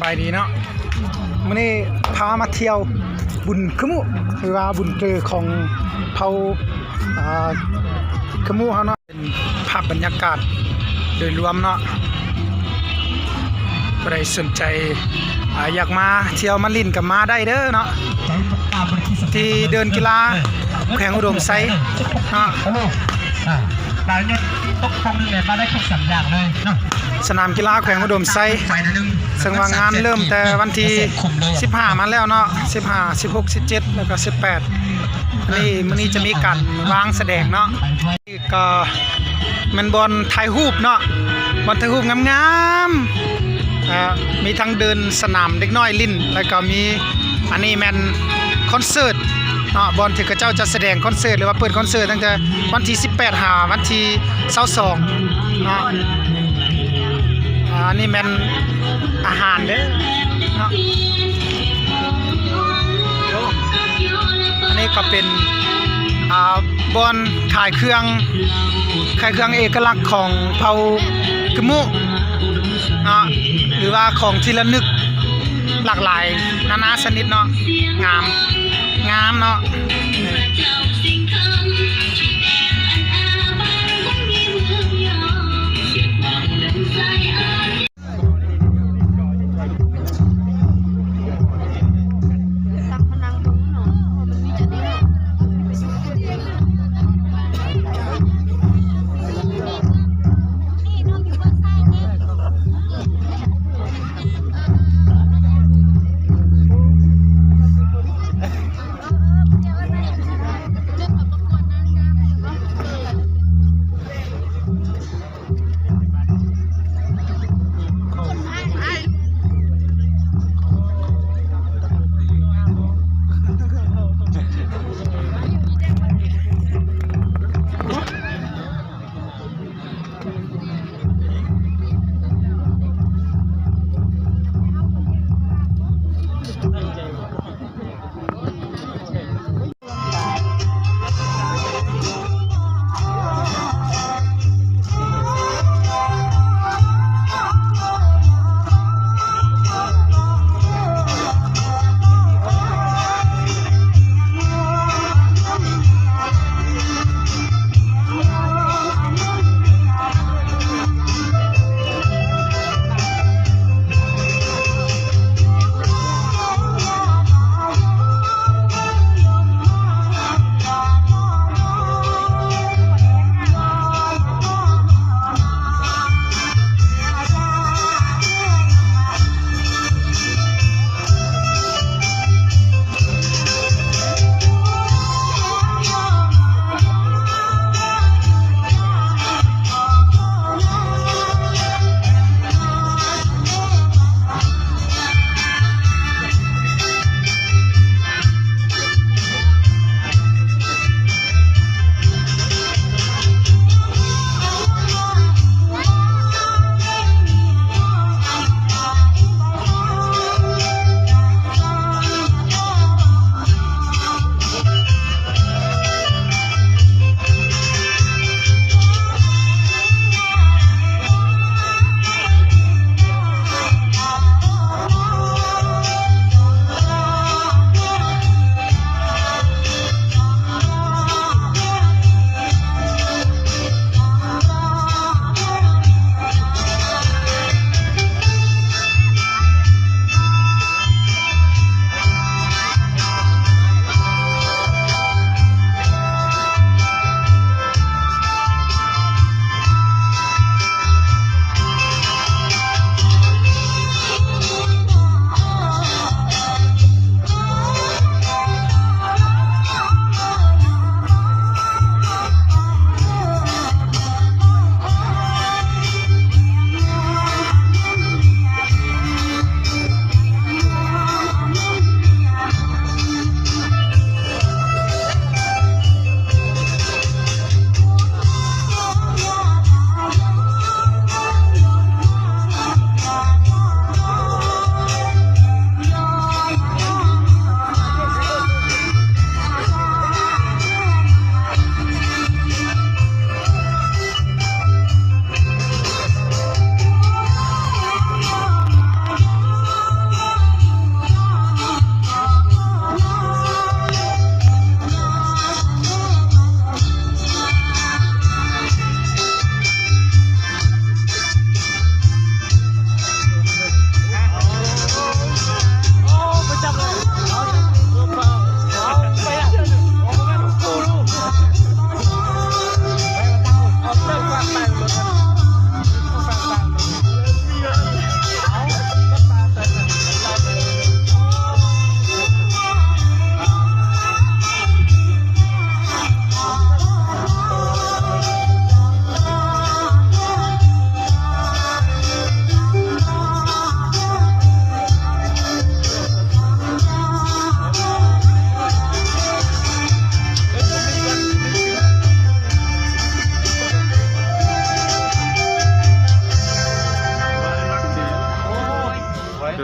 ສະບາຍດີເນາະ ມື້ນີ້ພາມາທ່ຽວບຸນຂະມຸ ຫຼືວ່າບຸນເກີຂອງເຜົ່າ ອ່າ ຂະມຸເຮົາເນາະ. ເປັນພາບບັນຍາກາດໂດຍລວມເນາະ ຜູ້ໃດສົນໃຈ ອ່າ ຢາກມາທ່ຽວມາຫຼິ້ນກໍມາໄດ້ເດີເນາະ ທີ່ເດີ່ນກິລາແຂວງອຸດົມໄຊເນາະ ສະໜາມກິລາແຂວງອຸດົມໄຊ ເຊິ່ງວ່າງານເລີ່ມແຕ່ວັນທີສິບຫ້າມາແລ້ວເນາະ ສິບຫ້າ ສິບຫົກ ສິບເຈັດ ແລ້ວກໍສິບແປດ ອັນນີ້ ມື້ນີ້ຈະມີການວາງສະແດງເນາະ. ກໍແມ່ນບ່ອນຖ່າຍຮູບເນາະ ບ່ອນຖ່າຍຮູບງາມໆ ອ່າ ມີທັງເດີ່ນສະໜາມເດັກນ້ອຍຫຼິ້ນ ແລ້ວກໍມີ ອັນນີ້ແມ່ນຄອນເສີດເນາະ ບ່ອນທີ່ເຂົາເຈົ້າຈະສະແດງຄອນເສີດ ຫຼືວ່າເປີດຄອນເສີດຕັ້ງແຕ່ວັນທີສິບແປດຫາວັນທີຊາວສອງເນາະ. ອ່າ ອັນນີ້ແມ່ນອາຫານເດີເນາະ ອັນນີ້ກໍເປັນ ອ່າ ບ່ອນຂາຍເຄື່ອງ ຂາຍເຄື່ອງເອກະລັກຂອງເຜົ່າຂະມຸເນາະ ຫຼືວ່າຂອງທີ່ລະນຶກຫຼາກຫຼາຍນານາຊະນິດເນາະ ງາມ ງາມເນາະ.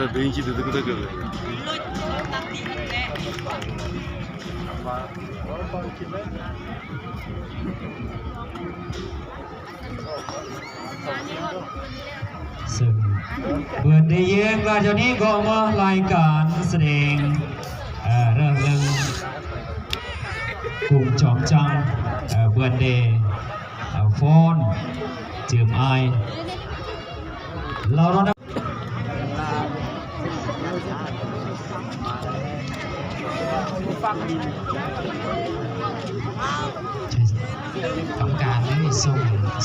Birinci dedikodu. ເຊິ່ງເພິ່ນໄດ້ແຈ້ງວ່າດຽວນີ້ກໍມາລາຍການສະແດງ ເອີ ເລື່ອງ ເລື່ອງກຸງຈອມຈັງ ເອີ ເພິ່ນໄດ້ ເອີ ຟ້ອນເຈີມອາຍ ລາວເນາະ. ກຳມະການໄດ້ສົ່ງ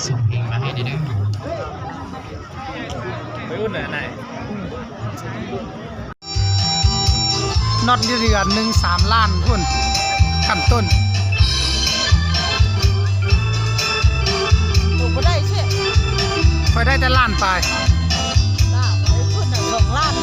ສົ່ງເພງມາໃຫ້ແດ່ເດີ. ໄປອຸ່ນນະນາຍ. ນັອດຢູ່ເດືອນໜຶ່ງສາມລ້ານພຸ້ນ ຂັ້ນຕົ້ນ. ໂອ້ ບໍ່ໄດ້ຊິ ຂ້ອຍໄດ້ແຕ່ລ້ານປາຍ. ລ້ານໄປພຸ້ນນະ ສອງລ້ານ.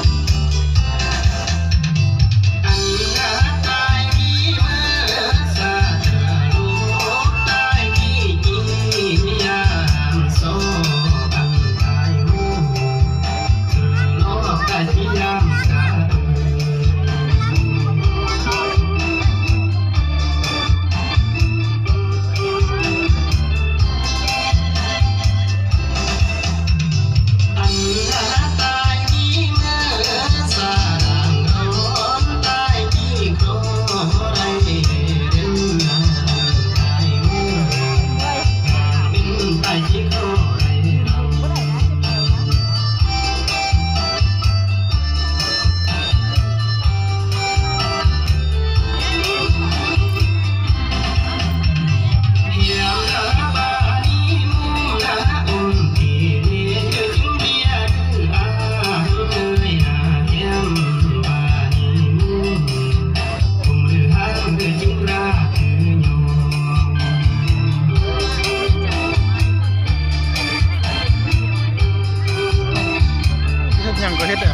ເຮັດຫຍັງກໍເຮັດເດີ້.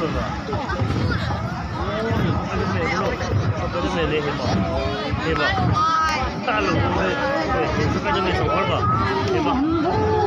ໂອ້ ສະໄປເດີແມນເດ້ ເຫັນບໍ່ ເຫັນບໍ່? ຕາຫຼູເລີຍ ເອີ ສະໄປເດີແມນສອງຄົນບໍ່ ເຫັນບໍ່?